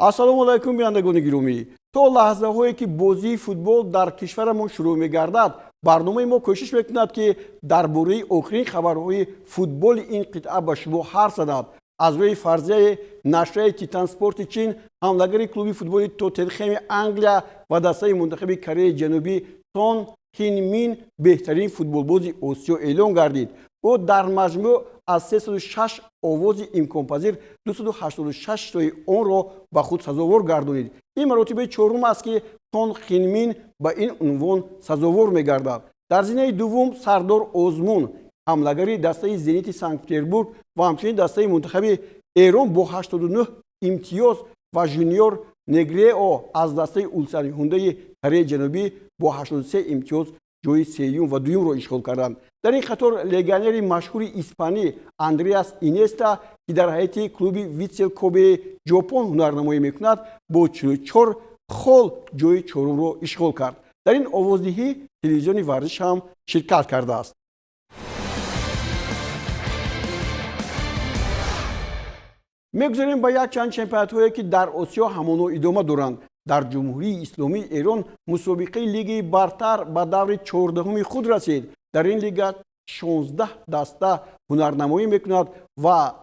Ассалому алайкум, бинандагони гиромӣ. То лаҳзаҳое ки бозии футбол дар кишварамон шурӯъ мегардад, барномаи мо кӯшиш мекунад, ки дар бораи охирин хабарҳои футболи ин қитъа ба шумо ҳарф занад. Аз рӯи фарзияи нашрияи Титан Спорти Чин, ҳамлагари клуби футболи Тоттенхеми Англия ва дастаи мунтахаби Кореяи Ҷанубӣ Сон Хин Мин беҳтарин футболбози Осиё эълон гардид. Ӯ дар маҷмӯъ аз 306 овози имконпазир 286 тои онро ба худ сазовор гардонид. Ин маротибаи чорум аст, ки Сон Хинмин ба ин унвон сазовор мегардад. Дар зинаи дуввум Сардор Озмун, ҳамлагари дастаи Зенити Санкт Петербург ва ҳамчунин дастаи мунтахаби Эрон бо 89 имтиёз ва Жуниор Негрео аз дастаи Улсани Ҳундаи Кореяи Ҷанубӣ бо 83 имтиёз ҷои сеюм ва дуюмро ишғол карданд. Дар ин қатор легионери машҳури испанӣ Андреас Инеста, ки дар ҳайати клуби Витсел Кобеи Ҷопон ҳунарнамоӣ мекунад, бо 44 хол ҷои чорумро ишғол кард. Дар ин овоздиҳӣ телевизиони Варзиш ҳам ширкат кардааст. Мегузарем ба якчанд чемпионатҳое, ки дар Осиё ҳамоно идома доранд. Дар Ҷумҳурии Исломии Эрон мусобиқаи Лигаи бартар ба даври 14-уми худ расид. Дар ин лига 16 даста ҳунарнамоӣ мекунад ва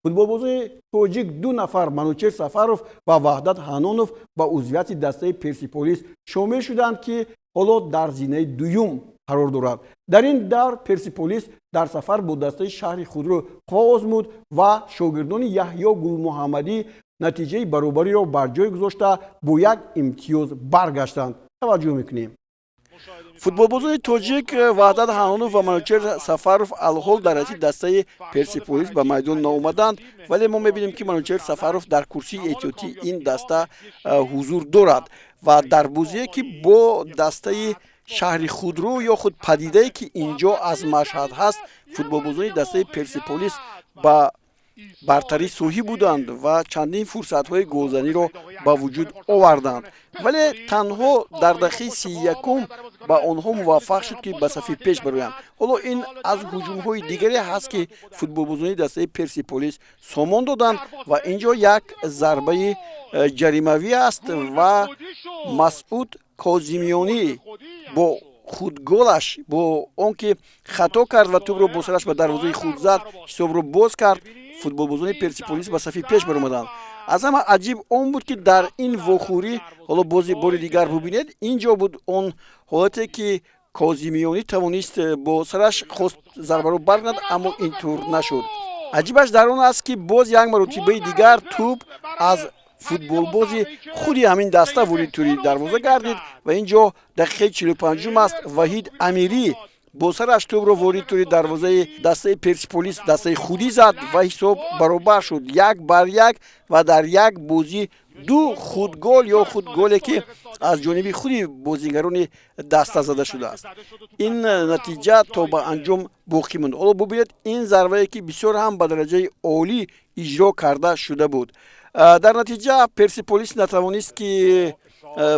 футболбозони тоҷик, ду нафар, Манучер Сафаров ва Ваҳдат Ҳанонов, ба узвияти дастаи Персиполис шомил шуданд, ки ҳоло дар зинаи дуюм қарор дорад. Дар ин давр Персиполис дар сафар бо дастаи шаҳри Худро қувва озмуд ва шогирдони Яҳё Гулмуҳаммадӣ натиҷаи баробариро бар ҷой гузошта, бо як имтиёз баргаштанд. Таваҷҷӯҳ мекунем. Футболбозони тоҷик Ваҳдат Ҳанонов ва Манучер Сафаров алҳол дар ҳайати дастаи Персиполис ба майдон наомаданд, вале мо мебинем, ки Манучер Сафаров дар курсии эҳтиётии ин даста ҳузур дорад ва дар бозие, ки бо дастаи шаҳри Худрӯ ё худ Падидае, ки ин ҷо аз Машҳад ҳаст, футболбозони дастаи Персиполис ба бартарӣ соҳиб буданд ва чандин фурсатҳои голзаниро ба вуҷуд оварданд, вале танҳо дар дақиқаи 31-ум ба онҳо муваффақ шуд, ки ба сафи пеш бароянд. Ҳоло ин аз ҳуҷумҳои дигаре ҳаст, ки футболбозони дастаи Персиполис сомон доданд ва ин ҷо як зарбаи ҷаримавӣ аст ва Масъуд Козимиёнӣ бо худголаш, бо он ки хато кард ва тӯбро бо сараш ба дарвозаи худ зад, ҳисобро боз кард. Футболбозони Персиполис ба сафи пеш баромаданд. Аз ҳама аҷиб он буд, ки дар ин вохӯрӣ, ҳоло бози бори дигар бубинед, ин ҷо буд он ҳолате, ки Козимиёнӣ тавонист бо сараш хост зарбаро баргардад, аммо ин тур нашуд. Аҷибаш дар он аст, ки боз як маротибаи дигар тӯб аз футболбози худи ҳамин даста ворид тури дарвоза гардид ва ин ҷо дақиқаи 45-ум аст. Ваҳид Амирӣ бо сараш тӯбро ворид тури дарвозаи дастаи Персиполис, дастаи худӣ зад ва ҳисоб баробар шуд, 1-1. Ва дар як бозӣ ду худгол ё худ голе, ки аз ҷониби худи бозигарони даста зада шудааст. Ин натиҷа то ба анҷом боқӣ монд. Ҳоло бубинед ин зарбае, ки бисёр ҳам ба дараҷаи олӣ иҷро карда шуда буд. Дар натиҷа Персиполис натавонист, ки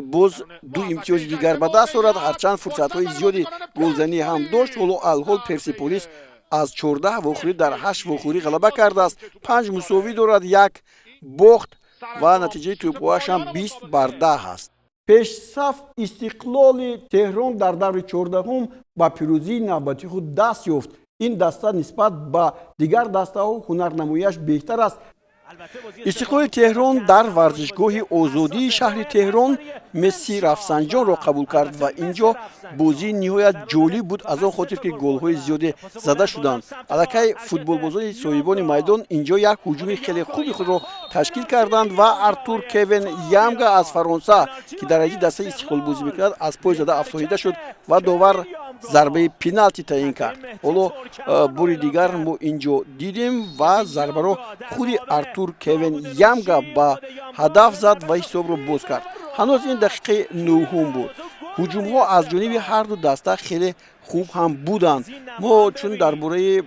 боз ду имтиёзи дигар ба даст орад, ҳарчанд фурсатҳои зиёди голзанӣ ҳам дошт. Ҳоло алҳол Персиполис аз 14 вохӯрӣ дар ҳашт вохӯрӣ ғалаба кардааст, панҷ мусовӣ дорад, як бохт ва натиҷаи тӯбҳояш ҳам 20-10 аст. Пешсаф Истиқлоли Теҳрон дар даври 14-ум ба пирӯзии навбати худ даст ёфт. Ин даста нисбат ба дигар дастаҳо ҳунарнамояш беҳтар аст. Истиқлоли Теҳрон дар варзишгоҳи Озодии шаҳри Теҳрон Месси Рафсанҷонро қабул кард ва ин ҷо бозии ниҳоят ҷолиб буд, аз он хотир, ки голҳои зиёде зада шуданд. Аллакай футболбозони соҳибони майдон ин ҷо як ҳуҷуми хеле хуби худро ташкил карданд ва Артур Кевен Ямга аз Фаронса, ки дар ҳайати дастаи Истиқлол бозӣ мекунад, аз пой зада афтоида шуд ва довар зарбаи пеналти таъин кард. Ҳоло бори дигар мо ин ҷо дидем ва зарбаро худи Артур Кевен Ямга ба ҳадаф зад ва ҳисобро боз кард. Ҳанӯз ин дақиқаи 9-ум буд. Ҳуҷумҳо аз ҷониби ҳарду даста хеле хуб ҳам буданд. Мо чун дар бораи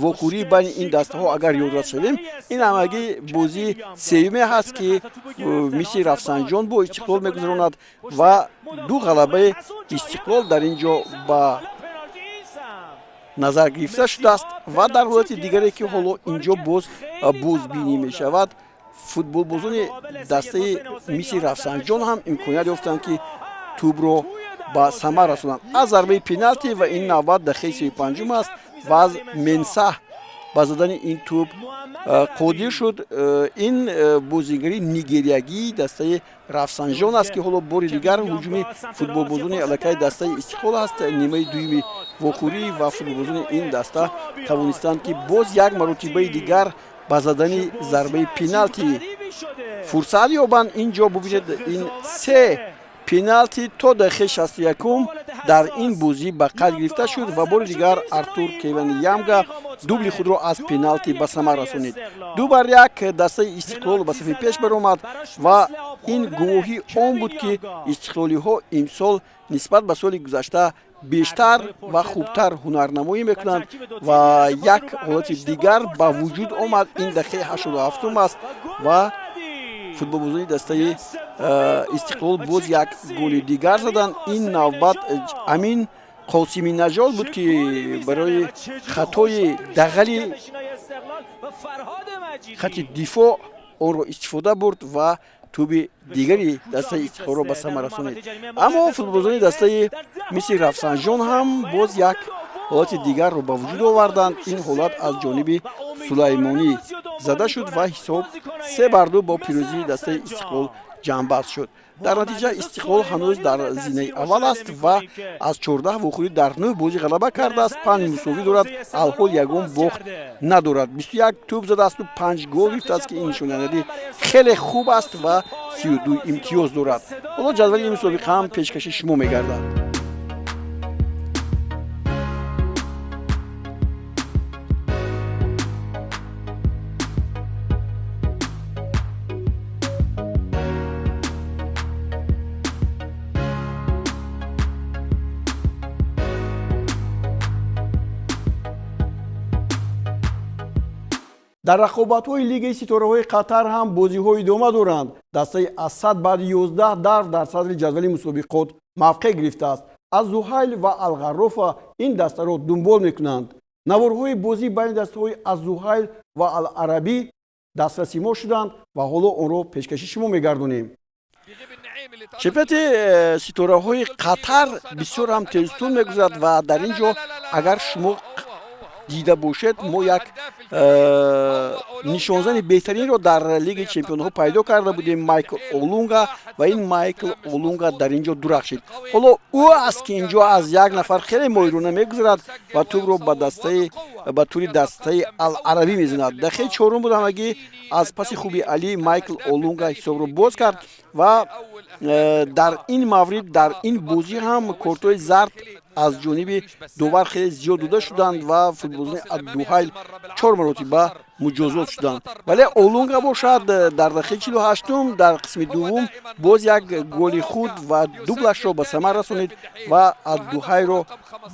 вохӯрии байни ин дастаҳо агар ёдрас шавем, ин ҳамагӣ бозии сеюме ҳаст, ки Миси Рафсанҷон бо Истиқлол мегузаронад ва ду ғалабаи Истиқлол дар ин ҷо ба назар гирифта шудааст. Ва дар ҳолати дигаре, ки ҳоло ин ҷо боз бозбинӣ мешавад, Футболбозони дастаи Миси Рафсанҷон ҳам имконият ёфтанд, ки тӯбро ба самар расонанд аз зарбаи пеналти, ва ин навбат дақиқаи 35-ум аст ва аз Менсаҳ ба задани ин тӯб қодир шуд. Ин бозигари нигериягии дастаи Рафсанҷон аст, ки ҳоло бори дигар ҳуҷуми футболбозони аллакай дастаи Истиқлол аст. Нимаи дуюми вохӯрӣ ва футболбозони ин даста тавонистанд, ки боз як маротибаи дигар ба задани зарбаи пеналти фурсат ёбанд. Ин ҷо бубинед, ин се пеналти то дақиқаи 61-ум дар ин бозӣ ба қайд гирифта шуд ва бори дигар Артур Кевани Ямга дубли худро аз пеналти ба самар расонид. 2-1 дастаи Истиқлол ба сафи пеш баромад ва ин гувоҳии он буд, ки истиқлолиҳо имсол нисбат ба соли гузашта бештар ва хубтар ҳунарнамоӣ мекунанд. Ва як ҳолати дигар ба вуҷуд омад. Ин дақиқаи 87-ум аст ва футболбозони дастаи Истиқлол боз як голи дигар заданд. Ин навбат Амин Қосиминаҷод буд, ки барои хатои дағали хати дифоъ онро истифода бурд ва тӯби дигари дастаи Истиқлолро ба самар расонид. Аммо футболбозони дастаи Миси Рафсанҷон ҳам боз як ҳолати дигарро ба вуҷуд оварданд. Ин ҳолат аз ҷониби Сулаймонӣ зада шуд ва ҳисоб 3-2 бо пирӯзии дастаи Истиқлол ҷамъбаст шуд. Дар натиҷа Истиқлол ҳанӯз дар зинаи аввал аст ва аз 14 вохӯрӣ дар нӯҳ бозӣ ғалаба кардааст, панҷ мусовӣ дорад, алҳол ягон бохт надорад, 21 тӯб задаасту панҷ гол гирифтааст, ки ин нишондиҳандаи хеле хуб аст, ва 32 имтиёз дорад. Ҳоло ҷадвали ин мусобиқа ҳам пешкаши шумо мегардад. Дар рақобатҳои Лигаи ситораҳои Қатар ҳам бозиҳо идома доранд. Дастаи Ассад баъди 11 давр дар садри ҷадвали мусобиқот мавқеъ гирифтааст. Аз Зуҳайл ва Алғаррофа ин дастаро дунбол мекунанд. Наворҳои бозӣ байни дастаҳои Аззуҳайл ва Аларабӣ дастраси мо шуданд ва ҳоло онро пешкаши шумо мегардонем. Чемпионати ситораҳои Қатар бисёр ҳам тезтун мегузарад ва дар ин ҷо, агар шумо дида бошед, мо як нишонзани беҳтаринро дар Лигаи чемпионҳо пайдо карда будем, Майкл Олунга, ва ин Майкл Олунга дар ин ҷо дурахшид. Ҳоло ӯ аст, ки ин ҷо аз як нафар хеле моҳирона мегузарад ва тӯбро ба дастаи ба тури дастаи Аларабӣ мезанад. Дақиқаи чорум буд ҳамагӣ. Аз паси хуби Али Майкл Олунга ҳисобро боз кард ва дар ин маврид, дар ин бозӣ ҳам кортҳои зард аз ҷониби довар хеле зиёд дода шуданд ва футболбозони Аддуҳайл чор маротиба муҷозот шуданд. Вале Олунга бошад, дар дақиқаи 48-ум дар қисми дуввум боз як голи худ ва дублашро ба самар расонид ва Аддуҳайро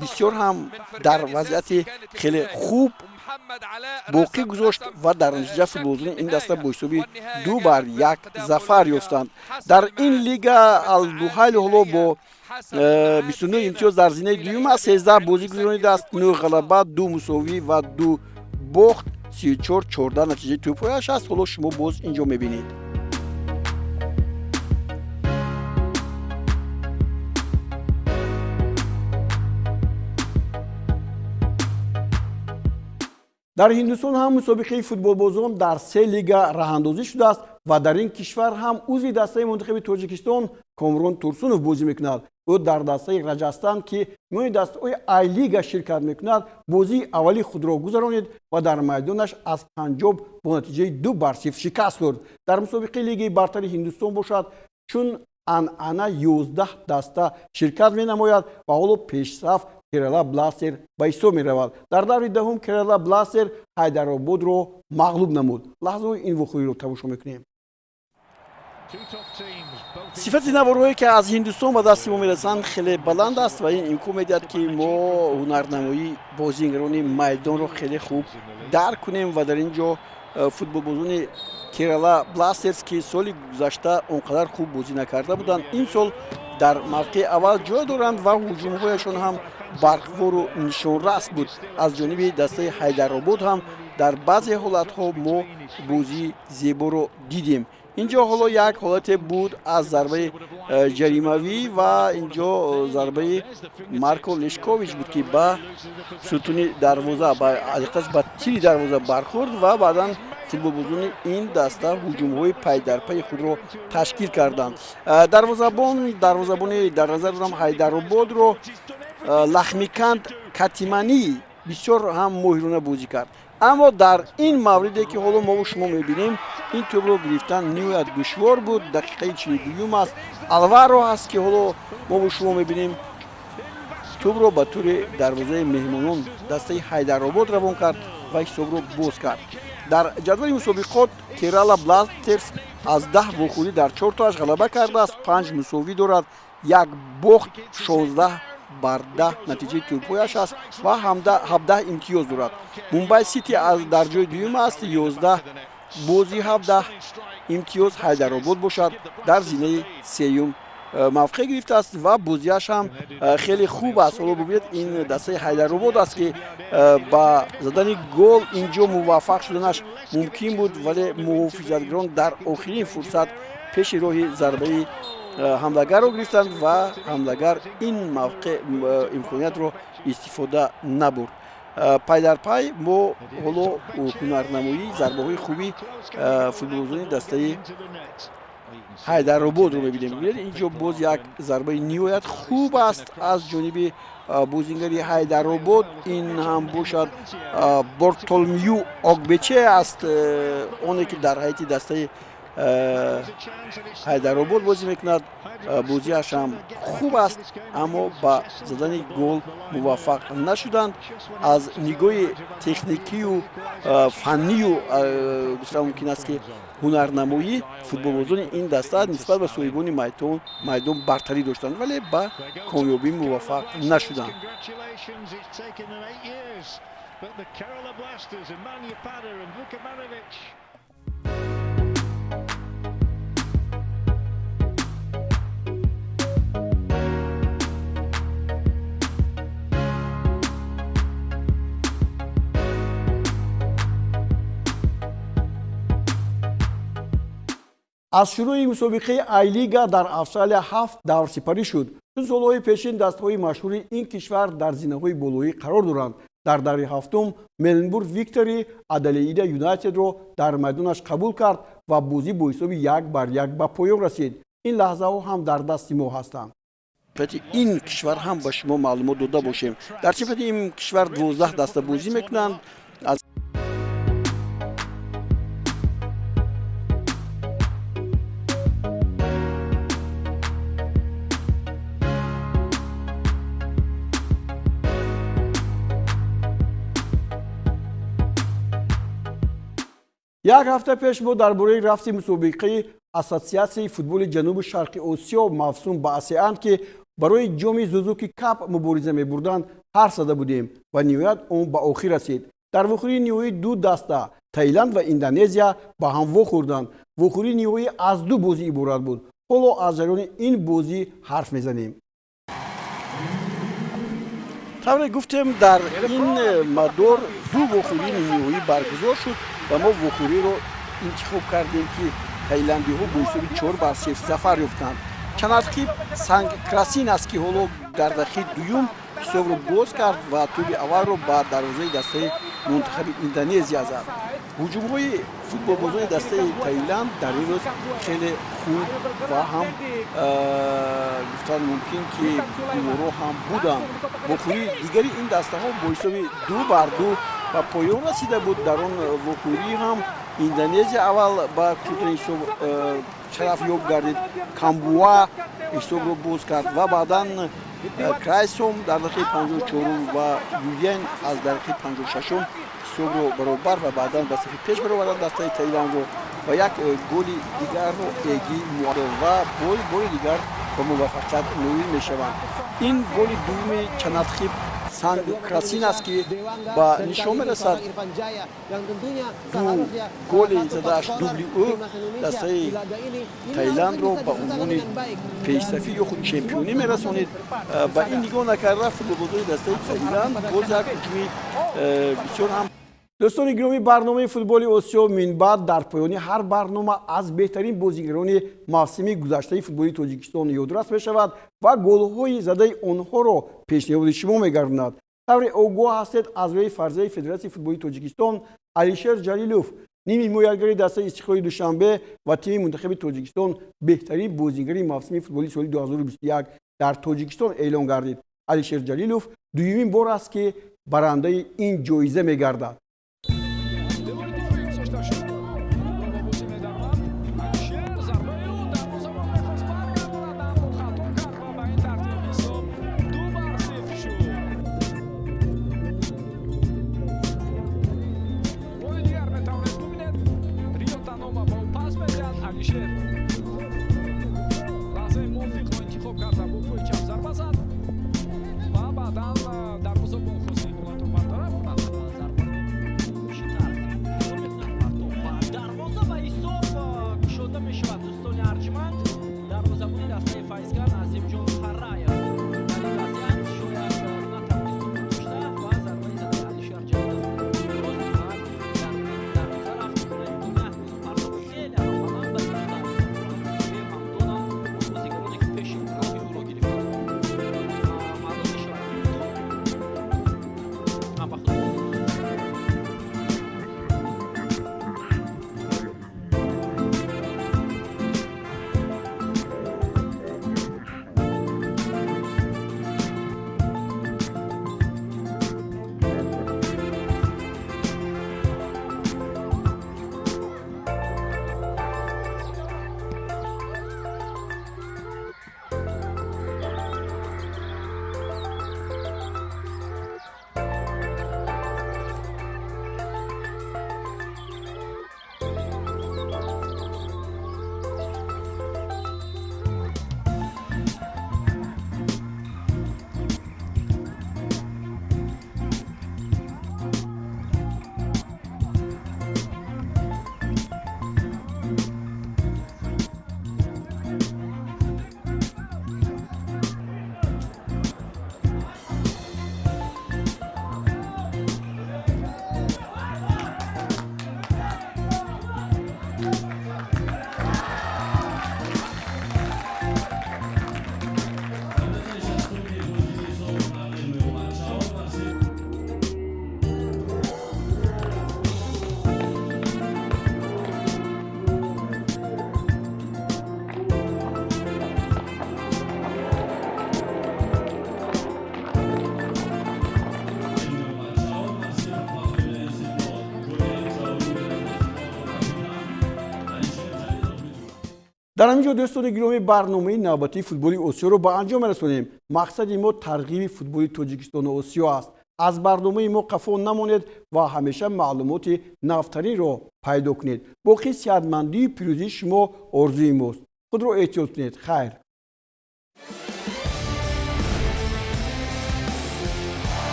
бисёр ҳам дар вазъияти хеле хуб боқӣ гузошт ва дар натиҷа футболбозони ин даста бо ҳисоби 2-1 зафар ёфтанд. Дар ин лига Алдуҳайл ҳоло бо 29 имтиёз дар зинаи дуюм аст. 13 бозӣ гузаронидааст, нӯ ғалаба, ду мусовӣ ва ду бохт, 34-14 натиҷаи тӯбҳояш аст. Ҳоло шумо боз ин ҷо мебинед. Дар Ҳиндустон ҳам мусобиқаи футболбозон дар се лига роҳандозӣ шудааст ва дар ин кишвар ҳам узви дастаи мунтахаби Тоҷикистон Комрон Турсунов бозӣ мекунад. Ӯ дар дастаи Раҷастан, ки миёни дастаҳои Ай-лига ширкат мекунад, бозии аввали худро гузаронид ва дар майдонаш аз Панҷоб бо натиҷаи 2-0 шикаст хӯрд. Дар мусобиқаи Лигаи бартари Ҳиндустон бошад, чун анъана, 11 даста ширкат менамояд ва ҳоло пешсаф Керала Бластер ба ҳисоб меравад. Дар даври даҳум Керала Бластер Ҳайдарободро мағлуб намуд. Лаҳзаҳои ин вохӯриро тамошо мекунем. Сифати наворҳое, ки аз Ҳиндустон ба дасти мо мерасанд, хеле баланд аст ва ин имкон медиҳад, ки мо ҳунарнамоии бозигарони майдонро хеле хуб дарк кунем. Ва дар ин ҷо футболбозони Керала Бластерс, ки соли гузашта он қадар хуб бозӣ накарда буданд, ин сол дар мавқеи аввал ҷой доранд ва ҳуҷумҳояшон ҳам барқвору нишонрас буд. Аз ҷониби дастаи Ҳайдаробод ҳам Дар баъзе ҳолатҳо мо бозии зеборо дидем. Инҷо ҳоло як ҳолате буд аз зарбаи ҷаримавӣ ва инҷо зарбаи Марко Лешкович буд, ки ба сутуни дарвоза, ҳақиқаташ ба тири дарвоза бархӯрд ва баъдан футболбозони ин даста ҳуҷумҳои пайдарпайи худро ташкил карданд. Дарвозабони дар назар дорам Ҳайдарободро, Лахмиканд Катиманӣ бисёр ҳам моҳирона бозӣ кард. Аммо дар ин мавриде, ки ҳоло мову шумо мебинем, ин тӯбро гирифтан ниҳоят душвор буд. Дақиқаи 42-юм аст. Алваро ҳаст, ки ҳоло мову шумо мебинем, тӯбро ба тури дарвозаи меҳмонон, дастаи Ҳайдаробод равон кард ва ҳисобро боз кард. Дар ҷадвали мусобиқот Керала Бластерс аз 10 вохӯрӣ дар чортоаш ғалаба кардааст, панҷ мусовӣ дорад, як бохт, 16-10 натиҷаи тӯбҳояш аст ва 17 имтиёз дорад. Мумбай Сити дар ҷои дуюм аст, 11 бозӣ, 17 имтиёз. Ҳайдаробод бошад, дар зинаи сеюм мавқеъ гирифтааст ва бозиаш ҳам хеле хуб аст. Ҳоло бубинед, ин дастаи Ҳайдаробод аст, ки ба задани гол инҷо муваффақ шуданаш мумкин буд, вале муҳофизатгарон дар охирин фурсат пеши роҳи зарбаи ҳамлагарро гирифтанд ва ҳамлагар ин мавқеъ, имкониятро истифода набурд. Пай дар пай мо ҳоло ҳунарнамоии зарбаҳои хуби футболбозони дастаи Ҳайдарободро мебинем. Бибинед, инҷо боз як зарбаи ниҳоят хуб аст аз ҷониби бозингари Ҳайдаробод. Ин ҳам бошад Бортолмю Огбече аст, оне ки дар ҳайати дастаи Ҳайдаробод бозӣ мекунад. Бозиаш ҳам хуб аст, аммо ба задани гол муваффақ нашуданд. Аз нигоҳи техникию фаннию гуфта мумкин аст, ки ҳунарнамоӣ футболбозони ин даста нисбат ба соҳибони майдон бартарӣ доштанд, вале ба комёбӣ муваффақ нашуданд. But the Kerala Blasters and Manjappada and Vukomanovic. Аз шурӯи мусобиқаи Айлига дар Австралия ҳафт давр сипарӣ шуд. Чун солҳои пешин дастаҳои машҳури ин кишвар дар зинаҳои болоӣ қарор доранд. Дар даври ҳафтум Мелбурн Виктори Аделаида Юнайтедро дар майдонаш қабул кард ва бозӣ бо ҳисоби 1-1 ба поён расид. Ин лаҳзаҳо ҳам дар дасти мо ҳастанд. Чемпионати ин кишвар ҳам ба шумо маълумот дода бошем. Дар чемпионати ин кишвар 12 даста бозӣ мекунанд. Аз як ҳафта пеш мо дар бораи рафти мусобиқаи Ассотсиатсияи футболи Ҷанубу Шарқи Осиё, мавсум ба АСЕАН, ки барои ҷоми Зузуки Кап мубориза мебурданд, ҳарф зада будем ва ниҳоят он ба охир расид. Дар вохӯрии ниҳоӣ ду даста, Таиланд ва Индонезия, ба ҳам вохӯрданд. Вохӯрии ниҳоӣ аз ду бозӣ иборат буд. Ҳоло аз ҷараёни ин бозӣ ҳарф мезанем. Тавре гуфтем, дар ин мадор ду вохӯрии ниҳоӣ баргузор шуд ва мо вохӯриро интихоб кардем, ки таиландиҳо бо ҳисоби 4-0 зафар ёфтанд. Чанатхип Сангкрасин аст, ки ҳоло дар дақиқаи дуюм ҳисобро боз кард ва тӯби аввалро ба дарвозаи дастаи мунтахаби Индонезия зад. Ҳуҷумҳои футболбозони дастаи Таиланд дар ин рӯз хеле хуб ва ҳам гуфтан мумкин, ки гуворо ҳам буданд. Вохӯрии дигари ин дастаҳо бо ҳисоби 2-2 ба поён расида буд. Дар он вохӯрӣ ҳам Индонезия аввал ба кушодани ҳисоб шарафёб гардид. Камбуа ҳисобро боз кард ва баъдан Крайсом дар дақиқаи 54-ум ва Юен аз дақиқаи 56-ум ҳисобро баробар ва баъдан ба сафи пеш бароварданд дастаи Таиландро ва як голи дигарро Эги ва бори дигар ба муваффақият ноил мешаванд. Ин голи дуюми Чанатхип Сангкрасин аст, ки ба нишон мерасад. Ду голи задааш, дубли ӯ, дастаи Таиландро ба унвони пешсафӣ ё худ чемпионӣ мерасонид. Ба ин нигоҳ накарда, футболбозони дастаи Таиланд боз як ҳуҷуми бисёр ҳам Дӯстони гиромӣ, барномаи футболи Осиё минбаъд дар поёни ҳар барнома аз беҳтарин бозигарони мавсими гузаштаи футболи Тоҷикистон ёдрас мешавад ва голҳои задаи онҳоро пешниҳоди шумо мегардонад. Тавре огоҳ ҳастед, аз рӯи фарзияи Федератсияи футболи Тоҷикистон Алишер Ҷалилов, ними ҳимоятгари дастаи Истиқлоли Душанбе ва тими мунтахаби Тоҷикистон, беҳтарин бозигари мавсими футболи соли 2021 дар Тоҷикистон эълон гардид. Алишер Ҷалилов дуюмин бор аст, ки барандаи ин ҷоиза мегардад. Девори дифоӣ гузошта шуд. Ба бозӣ медармад. Алишер, зарбаи ӯ, дарвозабон мехост баргардонад, аммо хато кард ва ба ин тартиб ҳисоб 2-0 шуд. Бори дигар метавонед бубинед, Рио Танома ба ӯ пас медиҳад. Алишер лаҳзаи мувофиқро интихоб карда, бо пои чап зарба зад ва баъдан дарвозабон хост ин ҳолатро бартараф кунад. Зарбаро чӣ тарз кор мекунад, партов ба дарвоза ва ҳисоб кушода мешавад. Дӯстони арҷманд, дарвозабони дастаи Файзган Азимҷон Қараев дар ин вазъият шояд натавонист тӯбро дошта ва зарбаи задаи Алишер Ҷалилов рост ба дарвоза рафт. Партов хеле ҳам баланд ба ҳам доданд он бозигароне, ки пеши роҳи ӯро гирифтанд. Маълум мешавад, ки тӯб ба худ Дар ҳамин ҷо, дӯстони гиромӣ, барномаи навбатии футболи Осиёро ба анҷом мерасонем. Мақсади мо тарғиби футболи Тоҷикистону Осиё аст. Аз барномаи мо қафо намонед ва ҳамеша маълумоти навтаринро пайдо кунед. Боқӣ сиҳатмандию пирӯзии шумо орзуи мост. Худро эҳтиёт кунед. Хайр.